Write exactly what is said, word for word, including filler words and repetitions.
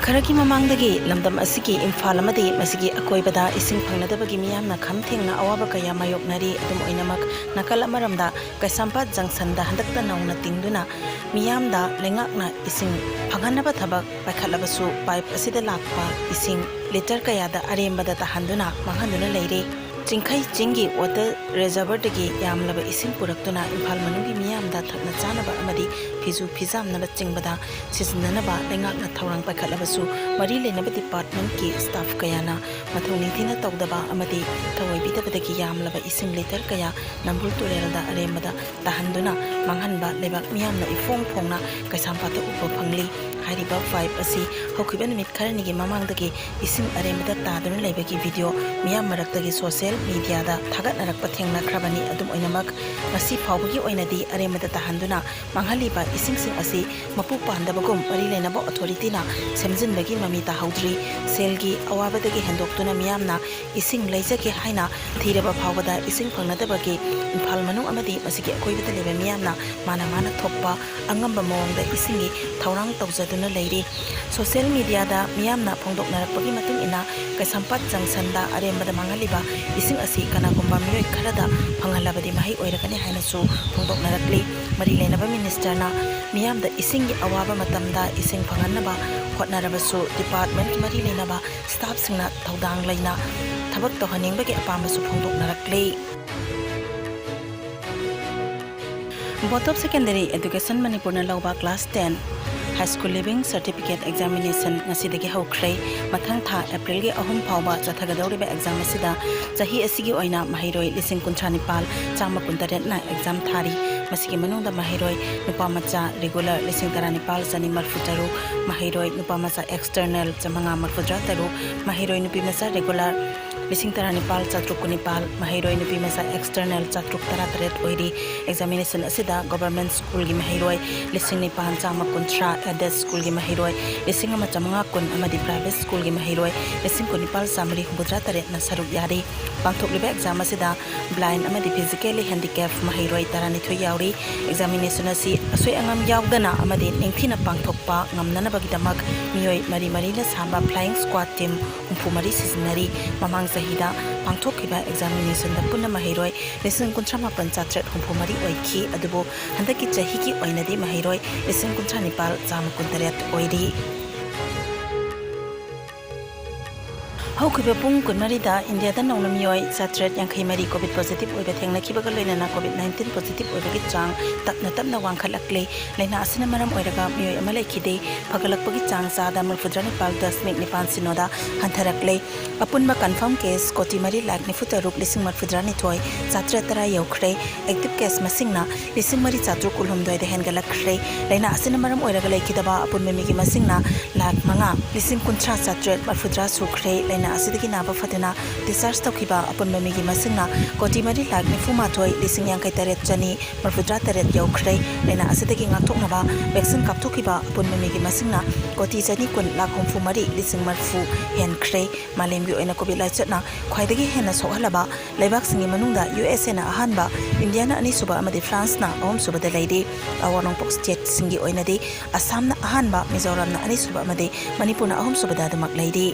ꯈꯔꯒꯤ ꯃꯃꯥꯡꯗꯒꯤ ꯂꯝꯗꯝ ꯑꯁꯤꯒꯤ ꯏꯝꯐꯥꯜ ꯑꯃꯗꯤ ꯃꯁꯤꯒꯤ ꯑꯀꯣꯏꯕꯗ ꯏꯁꯤꯡ ꯐꯪꯅꯗꯕꯒꯤ ꯃꯤꯌꯥꯝꯅ ꯈꯝ ꯊꯦꯡꯅ ꯑꯋꯥꯕ ꯀꯌꯥ ꯃꯥꯌꯣꯛꯅꯔꯤ꯫ ꯑꯗꯨꯝ ꯑꯣꯏꯅꯃꯛ, ꯅꯥꯀꯜ ꯑꯃꯔꯣꯝꯗ ꯀꯩꯁꯥꯝꯄꯥꯠ ꯖꯪꯁꯟꯗ ꯍꯟꯗꯛꯇ ꯅꯧꯅ ꯇꯤꯡꯗꯨꯅ ꯃꯤꯌꯥꯝꯗ ꯂꯩꯉꯥꯛꯅ ꯏꯁꯤꯡ ꯐꯪꯍꯟꯅꯕ ꯊꯕꯛ ꯄꯥꯏꯈꯠꯂꯕꯁꯨ, ꯄꯥꯏꯞ ꯑꯁꯤꯗ ꯂꯥꯛꯄ ꯏꯁꯤꯡ ꯂꯤꯇꯔ ꯀꯌꯥꯗ ꯑꯔꯦꯝꯕꯗ ꯇꯥꯍꯟꯗꯨꯅ ꯃꯥꯡꯍꯟꯗꯨꯅ ꯂꯩꯔꯦ꯫ ꯆꯤꯡꯈꯩ ꯆꯤꯡꯒꯤ ꯋꯥꯇꯔ ꯔꯤꯖꯔꯚꯔꯗꯒꯤ ꯌꯥꯝꯂꯕ ꯏꯁꯤꯡ ꯄꯨꯔꯛꯇꯨꯅ ꯏꯝꯐꯥꯜ ꯃꯅꯨꯡꯒꯤ ꯃꯤꯌꯥꯝꯗ ꯊꯛꯅ ꯆꯥꯅꯕ ꯑꯃꯗꯤ ꯐꯤꯖꯨ ꯐꯤꯖꯥꯝꯅꯕ ꯆꯤꯡꯕꯗ ꯁꯤꯖꯤꯟꯅꯅꯕ ꯂꯩꯉꯥꯛꯅ ꯊꯧꯔꯥꯡ ꯄꯥꯏꯈꯠꯂꯕꯁꯨ, ꯃꯔꯤ ꯂꯩꯅꯕ ꯗꯤꯄꯥꯔꯠꯃꯦꯟꯠꯀꯤ ꯁ꯭ꯇꯥꯐ ꯀꯌꯥꯅ ꯃꯊꯧ ꯅꯤꯡꯊꯤꯅ ꯇꯧꯗꯕ ꯑꯃꯗꯤ ꯊꯧꯑꯣꯏꯕꯤꯗꯕꯗꯒꯤ ꯌꯥꯝꯂꯕ ꯏꯁꯤꯡ ꯂꯤꯇꯔ ꯀꯌꯥ ꯅꯝꯕꯨꯜ ꯇꯨꯔꯦꯜꯗ ꯑꯔꯦꯝꯕꯗ ꯇꯥꯍꯟꯗꯨꯅ ꯃꯥꯡꯍꯟꯕ ꯂꯩꯕꯥꯛ ꯃꯤꯌꯥꯝꯅ ꯏꯐꯣꯡ ꯐꯣꯡꯅ ꯀꯩꯁꯥꯝꯄꯥꯠꯇ ꯎꯕ ꯐꯪꯂꯤ꯫ ꯍꯥꯏꯔꯤꯕ ꯄꯥꯏꯞ ꯑꯁꯤ ꯍꯧꯈꯤꯕ ꯅꯨꯃꯤꯠ ꯈꯔꯅꯤꯒꯤ ꯃꯃꯥꯡꯗꯒꯤ ꯏꯁꯤꯡ ꯑꯔꯦꯝꯕꯗ ꯇꯥꯗꯨꯅ ꯂꯩꯕꯒꯤ ꯚꯤꯗꯤꯑꯣ ꯃꯤꯌꯥꯝ ꯃꯔꯛꯇꯒꯤ ꯁꯣꯁꯤꯌꯦꯜ ꯃꯤꯗꯤꯌꯥꯗ ꯊꯥꯒꯠꯅꯔꯛꯄ ꯊꯦꯡꯅꯈ꯭ꯔꯕꯅꯤ꯫ ꯑꯗꯨꯝ ꯑꯣꯏꯅꯃꯛ, ꯉꯁꯤ ꯐꯥꯎꯕꯒꯤ ꯑꯣꯏꯅꯗꯤ ꯑꯔꯦꯝꯕꯗ ꯇꯥꯍꯟꯗꯨꯅ ꯃꯥꯡꯍꯜꯂꯤꯕ ꯏꯁꯤꯡꯁꯤꯡ ꯑꯁꯤ ꯃꯄꯨ ꯄꯥꯟꯗꯕꯒꯨꯝ ꯃꯔꯤ ꯂꯩꯅꯕ ꯑꯣꯊꯣꯔꯤꯇꯤꯅ ꯁꯦꯝꯖꯤꯟꯕꯒꯤ ꯃꯃꯤ ꯇꯥꯍꯧꯗ꯭ꯔꯤ꯫ ꯁꯦꯜꯒꯤ ꯑꯋꯥꯕꯗꯒꯤ ꯍꯦꯟꯗꯣꯛꯇꯨꯅ ꯃꯤꯌꯥꯝꯅ ꯏꯁꯤꯡ ꯂꯩꯖꯒꯦ ꯍꯥꯏꯅ ꯊꯤꯔꯕ ꯐꯥꯎꯕꯗ ꯏꯁꯤꯡ ꯐꯪꯅꯗꯕꯒꯤ ꯏꯝꯐꯥꯜ ꯃꯅꯨꯡ ꯑꯃꯗꯤ ꯃꯁꯤꯒꯤ ꯑꯀꯣꯏꯕꯗ ꯂꯩꯕ ꯃꯤꯌꯥꯝꯅ ꯃꯥꯅ ꯃꯥꯅ ꯊꯣꯛꯄ ꯑꯉꯝꯕ ꯃꯑꯣꯡꯗ ꯏꯁꯤꯡꯒꯤ ꯊꯧꯔꯥꯡ ꯇꯧꯖꯗꯨꯅ ꯂꯩꯔꯤ꯫ ꯁꯣꯁꯤꯌꯦꯜ ꯃꯤꯗꯤꯌꯥꯗ ꯃꯤꯌꯥꯝꯅ ꯐꯣꯡꯗꯣꯛꯅꯔꯛꯄꯒꯤ ꯃꯇꯨꯡ ꯏꯟꯅ, ꯀꯩꯁꯥꯝꯄꯥꯠ ꯖꯪꯁꯟꯗ ꯑꯔꯦꯝꯕꯗ ꯃꯥꯡꯍꯜꯂꯤꯕ ꯏꯁꯤꯡ ꯑꯁꯤ ꯀꯅꯥꯒꯨꯝꯕ ꯃꯤꯑꯣꯏ ꯈꯔꯗ ꯐꯪꯍꯜꯂꯕꯗꯤ ꯃꯍꯩ ꯑꯣꯏꯔꯒꯅꯤ ꯍꯥꯏꯅꯁꯨ ꯐꯣꯡꯗꯣꯛꯅꯔꯛꯂꯤ꯫ ꯃꯔꯤ ꯂꯩꯅꯕ ꯃꯤꯅꯤꯁꯇꯔꯅ ꯃꯤꯌꯥꯝꯗ ꯏꯁꯤꯡꯒꯤ ꯑꯋꯥꯕ ꯃꯇꯝꯗ ꯏꯁꯤꯡ ꯐꯪꯍꯟꯅꯕ ꯍꯣꯠꯅꯔꯕꯁꯨ, ꯗꯤꯄꯥꯔꯠꯃꯦꯟꯠ ꯃꯔꯤ ꯂꯩꯅꯕ ꯁ꯭ꯇꯥꯐꯁꯤꯡꯅ ꯊꯧꯗꯥꯡ ꯂꯩꯅ ꯊꯕꯛ ꯇꯧꯍꯟꯅꯤꯡꯕꯒꯤ ꯑꯄꯥꯝꯕꯁꯨ ꯐꯣꯡꯗꯣꯛꯅꯔꯛꯂꯤ꯫ Board of Secondary Education ꯃꯅꯤꯄꯨꯔꯅ ꯂꯧꯕ class ten High School Leaving Certificate Examination ꯉꯁꯤꯗꯒꯤ ꯍꯧꯈ꯭ꯔꯦ꯫ ꯃꯊꯪ ꯊꯥ ꯑꯦꯄ꯭ꯔꯤꯜꯒꯤ ꯑꯍꯨꯝ ꯐꯥꯎꯕ ꯆꯠꯊꯒꯗꯧꯔꯤꯕ exam ꯑꯁꯤꯗ ꯆꯍꯤ ꯑꯁꯤꯒꯤ ꯑꯣꯏꯅ ꯃꯍꯩꯔꯣꯏ ꯂꯤꯁꯤꯡ ꯀꯨꯟꯊ꯭ꯔꯥ ꯅꯤꯄꯥꯜ ꯆꯥꯝꯃ ꯀꯨꯟꯇꯔꯦꯠꯅ exam ꯊꯥꯔꯤ꯫ ꯃꯁꯤꯒꯤ ꯃꯅꯨꯡꯗ ꯃꯍꯩꯔꯣꯏ ꯅꯨꯄꯥ ꯃꯆꯥ regular ꯂꯤꯁꯤꯡ ꯇꯔꯥꯅꯤꯄꯥꯜ ꯆꯅꯤ ꯃꯔꯤꯐꯨ ꯇꯔꯨꯛ, ꯃꯍꯩꯔꯣꯏ ꯅꯨꯄꯥ ꯃꯆꯥ external ꯆꯥꯃꯉꯥ ꯃꯔꯤꯐꯨꯇꯔꯥ ꯇꯔꯨꯛ, ꯃꯍꯩꯔꯣꯏ ꯅꯨꯄꯤ ꯃꯆꯥ regular ꯂꯤꯁꯤꯡ ꯇꯔꯥꯅꯤꯄꯥꯜ ꯆꯥꯇ꯭ꯔꯨꯛ ꯀꯨꯟꯅꯤꯄꯥꯜ, ꯃꯍꯩꯔꯣꯏ ꯅꯨꯄꯤ ꯃꯆꯥ external ꯆꯥꯇ꯭ꯔꯨꯛ ꯇꯔꯥꯇꯔꯦꯠ ꯑꯣꯏꯔꯤ꯫ Examination ꯑꯁꯤꯗ government schoolꯒꯤ ꯃꯍꯩꯔꯣꯏ ꯂꯤꯁꯤꯡ ꯅꯤꯄꯥꯜ ꯆꯥꯝꯃ ꯀꯨꯟꯊ꯭ꯔꯥ, aided schoolꯒꯤ ꯃꯍꯩꯔꯣꯏ ꯂꯤꯁꯤꯡ ꯑꯃ ꯆꯥꯃꯉꯥ ꯀꯨꯟ ꯑꯃꯗꯤ private schoolꯒꯤ ꯃꯍꯩꯔꯣꯏ ꯂꯤꯁꯤꯡ ꯀꯨꯟꯅꯤꯄꯥꯜ ꯆꯥꯃꯔꯤ ꯍꯨꯝꯐꯨꯇꯔꯥ ꯇꯔꯦꯠꯅ ꯁꯔꯨꯛ ꯌꯥꯔꯤ꯫ ꯄꯥꯡꯊꯣꯛꯂꯤꯕ exam ꯑꯁꯤꯗ blind ꯑꯃꯗꯤ physically handicap ꯃꯍꯩꯔꯣꯏ ꯇꯔꯥꯅꯤꯊꯣꯏ ꯌꯥꯎꯔꯤ꯫ Examination ꯑꯁꯤ ꯑꯁꯣꯏ ꯑꯉꯥꯝ ꯌꯥꯎꯗꯅ ꯑꯃꯗꯤ ꯅꯤꯡꯊꯤꯅ ꯄꯥꯡꯊꯣꯛꯄ ꯉꯝꯅꯅꯕꯒꯤꯗꯃꯛ ꯃꯤꯑꯣꯏ ꯃꯔꯤ ꯃꯔꯤꯅ ꯁꯥꯕ flying squad team ꯍꯨꯝꯐꯨ ꯃꯔꯤ ꯁꯤꯖꯤꯟꯅꯔꯤ꯫ ꯃꯃꯥꯡ ꯆꯍꯤꯗ ꯄꯥꯡꯊꯣꯛꯈꯤꯕ examinationꯗ ꯄꯨꯟꯅ ꯃꯍꯩꯔꯣꯏ ꯂꯤꯁꯤꯡ ꯀꯨꯟꯊ꯭ꯔꯥ ꯃꯥꯄꯟ ꯆꯥꯇ꯭ꯔꯦꯠ ꯍꯨꯝꯐꯨ ꯃꯔꯤ ꯑꯣꯏꯈꯤ, ꯑꯗꯨꯕꯨ ꯍꯟꯗꯛꯀꯤ ꯆꯍꯤꯒꯤ ꯑꯣꯏꯅꯗꯤ ꯃꯍꯩꯔꯣꯏ ꯂꯤꯁꯤꯡ ꯀꯨꯟꯊ꯭ꯔꯥ ꯅꯤꯄꯥꯜ ꯆꯥꯝꯃ ꯀꯨꯟꯇꯔꯦꯠ ꯑꯣꯏꯔꯤ꯫ ꯍꯧꯈꯤꯕ ꯄꯨꯡ ꯀꯨꯟꯃꯔꯤꯗ ꯏꯟꯗꯤꯌꯥꯗ ꯅꯧꯅ ꯃꯤꯑꯣꯏ ꯆꯥꯇ꯭ꯔꯦꯠ ꯌꯥꯡꯈꯩ ꯃꯔꯤ COVID positive ꯑꯣꯏꯕ ꯊꯦꯡꯅꯈꯤꯕꯒ ꯂꯣꯏꯅꯅ COVID nineteen positive ꯑꯣꯏꯕꯒꯤ ꯆꯥꯡ ꯇꯞꯅ ꯇꯞꯅ ꯋꯥꯡꯈꯠꯂꯛꯂꯦ꯫ ꯂꯥꯏꯅꯥ ꯑꯁꯤꯅ ꯃꯔꯝ ꯑꯣꯏꯔꯒ ꯃꯤꯑꯣꯏ ꯑꯃ ꯂꯩꯈꯤꯗꯦ꯫ ꯐꯒꯠꯂꯛꯄꯒꯤ ꯆꯥꯡ ꯆꯥꯗ ꯃꯔꯤꯐꯨꯇꯔꯥ ꯅꯤꯄꯥꯜ ꯗꯁꯃꯤꯛ ꯅꯤꯄꯥꯜ ꯁꯤꯅꯣꯗ ꯍꯟꯊꯔꯛꯂꯦ꯫ ꯑꯄꯨꯟꯕ confirm case ꯀꯣꯇꯤ ꯃꯔꯤ ꯂꯥꯈ ꯅꯤꯐꯨ ꯇꯔꯨꯛ ꯂꯤꯁꯤꯡ ꯃꯔꯤꯐꯨꯇꯔꯥ ꯅꯤꯊꯣꯏ ꯆꯥꯇ꯭ꯔꯦꯠ ꯇꯔꯥ ꯌꯧꯈ꯭ꯔꯦ꯫ Active case ꯃꯁꯤꯡꯅ ꯂꯤꯁꯤꯡ ꯃꯔꯤ ꯆꯥꯇ꯭ꯔꯨꯛ ꯀꯨꯟꯍꯨꯝꯗꯣꯏꯗ ꯍꯦꯟꯒꯠꯂꯛꯈ꯭ꯔꯦ꯫ ꯂꯥꯏꯅꯥ ꯑꯁꯤꯅ ꯃꯔꯝ ꯑꯣꯏꯔꯒ ꯂꯩꯈꯤꯗꯕ ꯑꯄꯨꯟꯕ ꯃꯤꯒꯤ ꯃꯁꯤꯡꯅ ꯂꯥꯈ ꯃꯉꯥ ꯂꯤꯁꯤꯡ ꯀꯨꯟꯊ꯭ꯔꯥ ꯆꯥꯇ꯭ꯔꯦꯠ ꯃꯔꯤꯐꯨꯇꯔꯥ ꯁꯨꯈ꯭ꯔꯦ꯫ ꯂꯥꯏꯅꯥ ꯑꯁꯤꯗꯒꯤ ꯅꯥꯕ ꯐꯗꯨꯅ discharge ꯇꯧꯈꯤꯕ ꯑꯄꯨꯟꯕ ꯃꯤꯒꯤ ꯃꯁꯤꯡꯅ ꯀꯣꯇꯤ ꯃꯔꯤ ꯂꯥꯈ ꯅꯤꯐꯨ ꯃꯥꯊꯣꯏ ꯂꯤꯁꯤꯡ ꯌꯥꯡꯈꯩ ꯇꯔꯦꯠ ꯆꯅꯤ ꯃꯔꯤꯐꯨꯇꯔꯥ ꯇꯔꯦꯠ ꯌꯧꯈ꯭ꯔꯦ꯫ ꯂꯥꯏꯅꯥ ꯑꯁꯤꯗꯒꯤ ꯉꯥꯛꯊꯣꯛꯅꯕ vaccine ꯀꯥꯞꯊꯣꯛꯈꯤꯕ ꯑꯄꯨꯟꯕ ꯃꯤꯒꯤ ꯃꯁꯤꯡꯅ ꯀꯣꯇꯤ ꯆꯅꯤ ꯀꯨꯟ ꯂꯥꯈ ꯍꯨꯝꯐꯨ ꯃꯔꯤ ꯂꯤꯁꯤꯡ ꯃꯔꯤꯐꯨ ꯍꯦꯟꯈ꯭ꯔꯦ꯫ ꯃꯥꯂꯦꯝꯒꯤ ꯑꯣꯏꯅ COVID ꯂꯥꯏꯆꯠꯅ ꯈ꯭ꯋꯥꯏꯗꯒꯤ ꯍꯦꯟꯅ ꯁꯣꯛꯍꯜꯂꯕ ꯂꯩꯕꯥꯛꯁꯤꯡꯒꯤ ꯃꯅꯨꯡꯗ USAꯅ ꯑꯍꯥꯟꯕ, ꯏꯟꯗꯤꯌꯥꯅ ꯑꯅꯤꯁꯨꯕ ꯑꯃꯗꯤ ꯐ꯭ꯔꯥꯟꯁꯅ ꯑꯍꯨꯝꯁꯨꯕꯗ ꯂꯩꯔꯤ꯫ ꯑꯋꯥꯡ ꯅꯣꯡꯄꯣꯛ stateꯁꯤꯡꯒꯤ ꯑꯣꯏꯅꯗꯤ ꯑꯁꯥꯝꯅ ꯑꯍꯥꯟꯕ, ꯃꯤꯖꯣꯔꯥꯝꯅ ꯑꯅꯤꯁꯨꯕ ꯑꯃꯗꯤ ꯃꯅꯤꯄꯨꯔꯅ ꯑꯍꯨꯝꯁꯨꯕꯗ ꯑꯗꯨꯃꯛ ꯂꯩꯔꯤ꯫